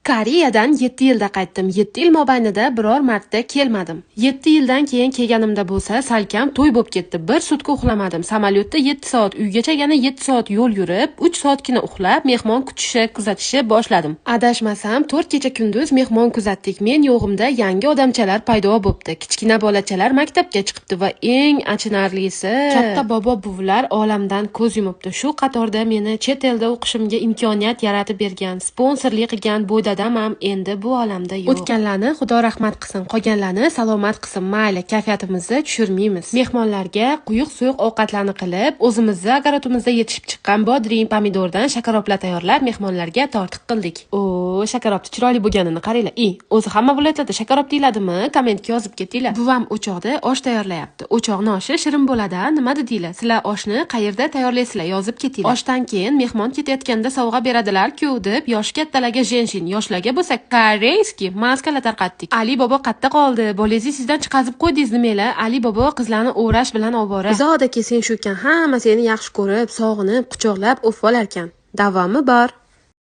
Koreyadan 7 yilda qaytdim. 7 yil mobaynida biror marta kelmadim. 7 yildan keyin kelganimda bo'lsa, salkam to'y bo'lib ketdi. Bir sutka uxlamadim. Samolyotda 7 soat, uygacha yana 7 soat yo'l yurib, 3 soatgina uxlab, mehmon kutishi, kuzatishni boshladim. Adashmasam, 4 kecha kunduz mehmon kuzatdik. Men yo'g'imda yangi odamchalar paydo bo'pti. Kichkina bolachalar maktabga chiqibdi va eng achinarlisi, katta bobo buvilar olamdan ko'z yumibdi. Shu qatorda meni chet elda o'qishimga imkoniyat yaratib bergan, sponsorlik qilgan bo'ydadam ham endi bu olamda yo'q. O'tganlarni Xudo rahmat qilsin, qolganlarni salomat qilsin. Mayli, kayfiyatimizni tushirmaymiz. Mehmonlarga quyuq suyuq ovqatlarni qilib, o'zimizni огород imizda yetishib chiqqan bodring, pomidordan shakaroblar tayyorlab, mehmonlarga tortiq qildik. O, shakarobni chiroyli bo'lganini qaranglar. I, o'zi hamma viloyatlarda shakarob deyiladimi? Kommentga yozib ketinglar. Buvam o'choqda osh tayyorlayapti. O'choqni oshi shirin bo'ladi, a? Nima dedinglar? Sizlar oshni qayerda tayyorlaysizlar? Yozib ketinglar. Oshdan keyin mehmon ketayotganda sovg'a beradilar-ku deb, yoshi kattalarga женьшень, yoshlarga bo'lsa корейский maskalar tarqatdik. Ali bobo qayerda qoldi? Bolangizni sizdan chiqazib qo'ydingiz nimalar? Ali bobo qizlarni o'rash bilan ovora. Uzoqda kelsang shu ekan, hamma seni yaxshi ko'rib, sog'inib, quchoqlab o'pib olarkan. Davomi bor.